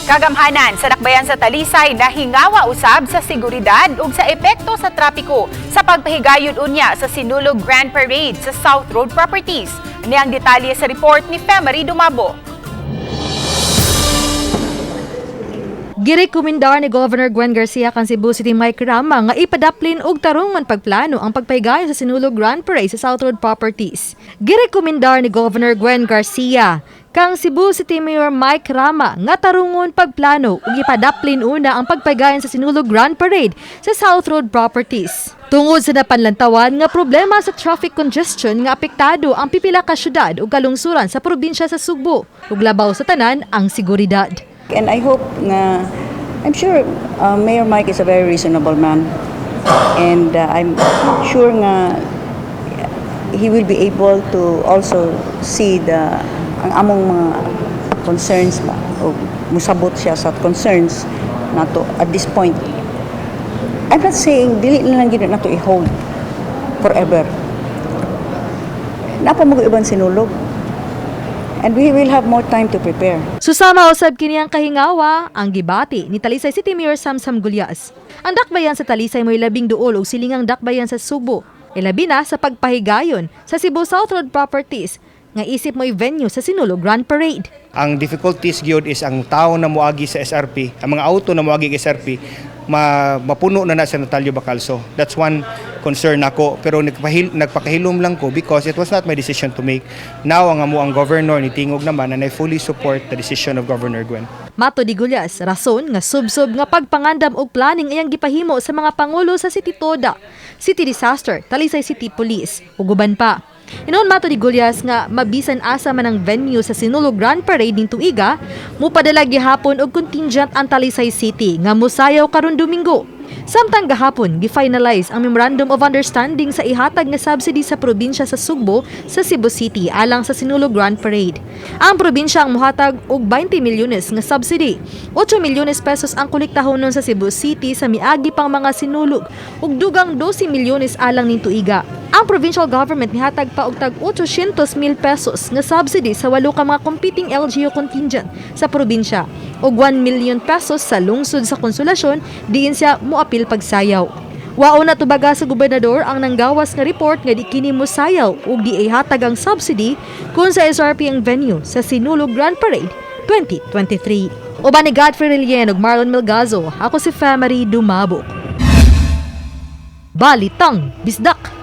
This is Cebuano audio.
Kagamhanan sa dakbayan sa Talisay, nahingawa usab sa seguridad ug sa epekto sa trapiko sa pagpahigayon unya sa Sinulog Grand Parade sa South Road Properties. Niyang detalye sa report ni Femery Dumabo. Girekomendar ni Governor Gwen Garcia kan Cebu City Mike Rama nga ipadaplin og tarungan pagplano ang pagpahigayon sa Sinulog Grand Parade sa South Road Properties. Girekomendar ni Governor Gwen Garcia kang Cebu City Mayor Mike Rama nga tarungon pagplano ug ipadaplin una ang pagpahigayon sa Sinulog Grand Parade sa South Road Properties. Tungod sa napanlantawan nga problema sa traffic congestion nga apektado ang pipila ka syudad ug kalungsuran sa probinsya sa Sugbo ug labaw sa tanan ang seguridad. And I hope nga, I'm sure Mayor Mike is a very reasonable man. And I'm sure nga he will be able to also see the ang among mga concerns ba o musabot siya sa concerns nato at this point. I'm not saying dili na lang gyud nato i-hold forever. Naa pa man ibang sinulog. And we will have more time to prepare. Susama usab kini ang kahingawa ang gibati ni Talisay City Mayor Samsam Gullas. Ang dakbayan sa Talisay mo'y labing duol og silingang dakbayan sa Sugbo. Ilabi na sa pagpahigayon sa Cebu South Road Properties nga isip mo'y venue sa Sinulog Grand Parade. Ang difficulties gyud is ang tao na moagi sa SRP, ang mga auto na moagi sa SRP, mapuno na na sa Natalio Bacalso. That's one concern nako, pero nagpakahilom lang ko because it was not my decision to make. Now ang amo ang governor ni tingog naman and I fully support the decision of Governor Gwen. Mato ni Gullas, rason nga subsob nga pagpangandam og planning iyang gipahimo sa mga pangulo sa City Toda, City Disaster, Talisay City Police ug uban pa. Hinuon mato ni Gullas nga mabisan asa man ang venue sa Sinulog Grand Parade ning tuiga, mupadala gihapon og contingent ang Talisay City nga musayaw karon Domingo. Samtang gahapon, gi-finalize ang Memorandum of Understanding sa ihatag nga subsidy sa probinsya sa Sugbo sa Cebu City alang sa Sinulog Grand Parade. Ang probinsya ang muhatag og 20 milyones nga subsidy. 8 milyones pesos ang kolektahonon sa Cebu City sa miagi pang mga sinulog ug dugang 12 milyones alang ning tuiga. Ang provincial government nihatag pa og tag 800 mil pesos nga subsidy sa walo ka mga competing LGU contingent sa probinsya ug 1 million pesos sa lungsod sa Konsolasyon diin siya moapil pagsayaw. Wao na tubaga sa gobernador ang nanggawas nga report nga di kini mosayaw ug di ihatag ang subsidy kung sa SRP ang venue sa Sinulog Grand Parade 2023. Uban ni Godfrey Relien ug Marlon Melgazo, ako si Femery Dumabok. Balitang Bisdak.